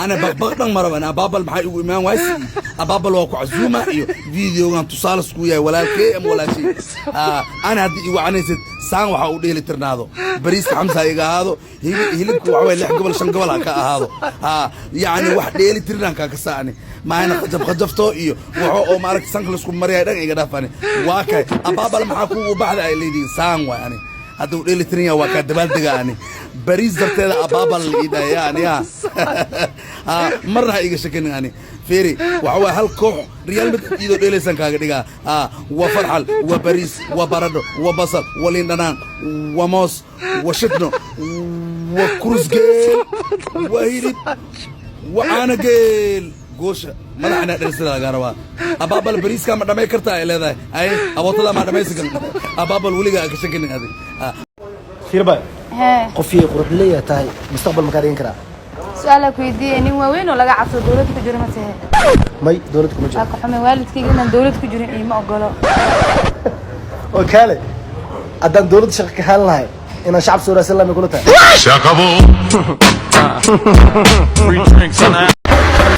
Ana baqbaq dhan maraban. Abaabal maxaa igu imaan waaysi? Abaabal waa ku casuuma iyo videogan tusaale isku yahay walaalkey ama walaashay. Ana haddii igu canaysid saan waxaa u dheeli tirnaado, bariiska xamsa ha iga ahaado, hilibka waxa waye lix gobol, shan gobol ha ka ahaado. Yacni wax dheeli tirnaan kaa ka saani maayna khajaf khajafto iyo waxo oo maaragta sanka laisku mariyay dhan iga dhaafani. Waa kay abaabal maxaa kugu baxda ay leedihiin? Saan waay. Ani hadda u dheeli tiran yahay, waa kaa dabaaldega. Ani bariis darteeda abaabal la ii dhahay yani. Ha marna ha iga shakinin. Ani fiiri, waxa waay hal koox Real Madrid iyadoo dheelaysan kaaga dhigaa. Waa farxal, waa bariis, waa baradho, waa basal, waa liin dhanaan, waa moos, waa shidno, waa kurusgeel, waa hilib, waa caano geel. Goosha madaxna dharsida lagaa rabaa. Abaabal bariiskaa ma dhamay kartaa ay leedahay? Ay abootada ma dhamaysi kan? Abaabal weligaa ka shakinin adi. Firbay. Hee. Qofkii quruxleeya tahay, mustaqbal ma kaa dhigan karaa? Su-aalaa ku weydiiyey. Nin waaweyn oo laga cabso dowlad ku jiro ma tahe? May, dowlad kuma jiro. Waa ka xumay, waalidkayga inaan dowlad ku jirin iima ogolo. Oo kaale, haddaan dowladda shaqa ka haalan lahay, inaan shacab soo raadsan lahay may kula tahay? Free drinks on the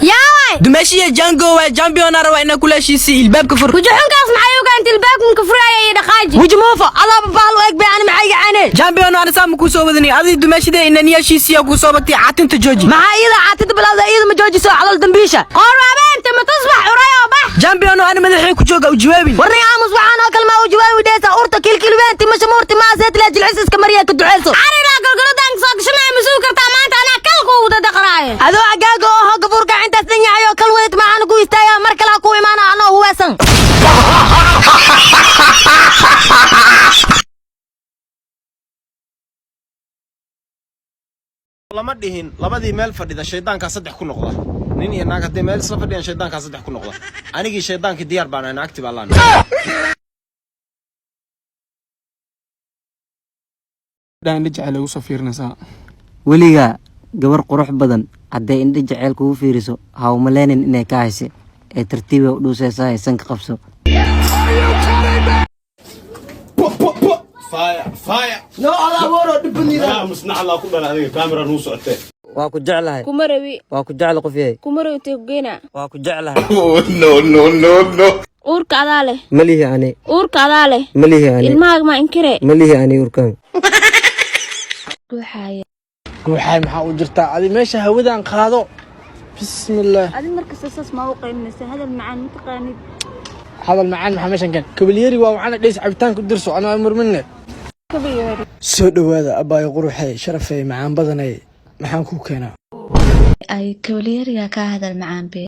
Yaaway. Dumeeshiya Jango waa champion, raba inaa kula heshiisay. Ilbaabka fur. Wujuxunkaas maxay u keentay? Ilbaabkan furaya iyo dhaqaaji. Wuji muufa adaaba bahal u eg bay, ani maxay gacaane? Champion, ana saama kuu soo wadanay adii dumeeshida inaan heshiisiya kuu soo batay. Catinta jooji. Maxaa iyada caatida bilowda? Iyada ma joojiso calool dambiisha. Qoor waabeenta ma tusbax uray oo bax. Champion, ana madaxay ku jooga u jawaabin. Warnay aamus, waxaan oo kale ma u jawaabi dheysa urta kilkilweenti mashamuurti ma seetla jilcis iska mariya ka duceyso. Arina golgoladan soo gashanay ma sugi kartaa maanta anaa kal ku wada dhaqraaye. Adoo agaaga oo hooga furka intaas dhan yahay oo kal wadid maxaan ku istaagaa? Mar kale ku imaana anoo huwaasan. Lama dhihin labadii meel fadhida shaydaankaa saddex ku noqda. Nin iyo naag hadday meel isla fadhiyaan, shaydaankaa saddex ku noqda. Anigii shaydaankii diyaar baan ahay, naagtii baa laan. Indha jecel ugu soo fiirinaysaa. Weligaa gabar qurux badan hadday indho jeceyl kugu fiiriso, ha umaleynin inay ka hayse ee tartiibay u dhuusaysaa ee sanka qabso. Waa ku jeclahay. Kuma rabi. Waa ku jecla, qof yahay. Kuma rabi, intee ku geynaa? Waa ku jeclahay. Uurka adaa leh. Malihi ani. Uurka adaa leh. Malihi ani. Ilmahaaga maa inkire. Malihi ani urkaan. Guuxaaya. Guuxaay, maxaa u jirtaa adi? Meesha hawadan qaado, bismillaah. Adi markasta saas maa u qaylinaysa? Hadal macaan ma taqaanid. Hadal macaan maxaa meeshan keen? Kabalyeeri waa waxaana dheys cabitaan ku dirso anaa murminne. Kabalyeeri. Soo dhowaada abaayo, quruxey, sharafey, macaan badanay, maxaan kuu keenaa? Ay, kabalyeeriga kaa hadal macaan be.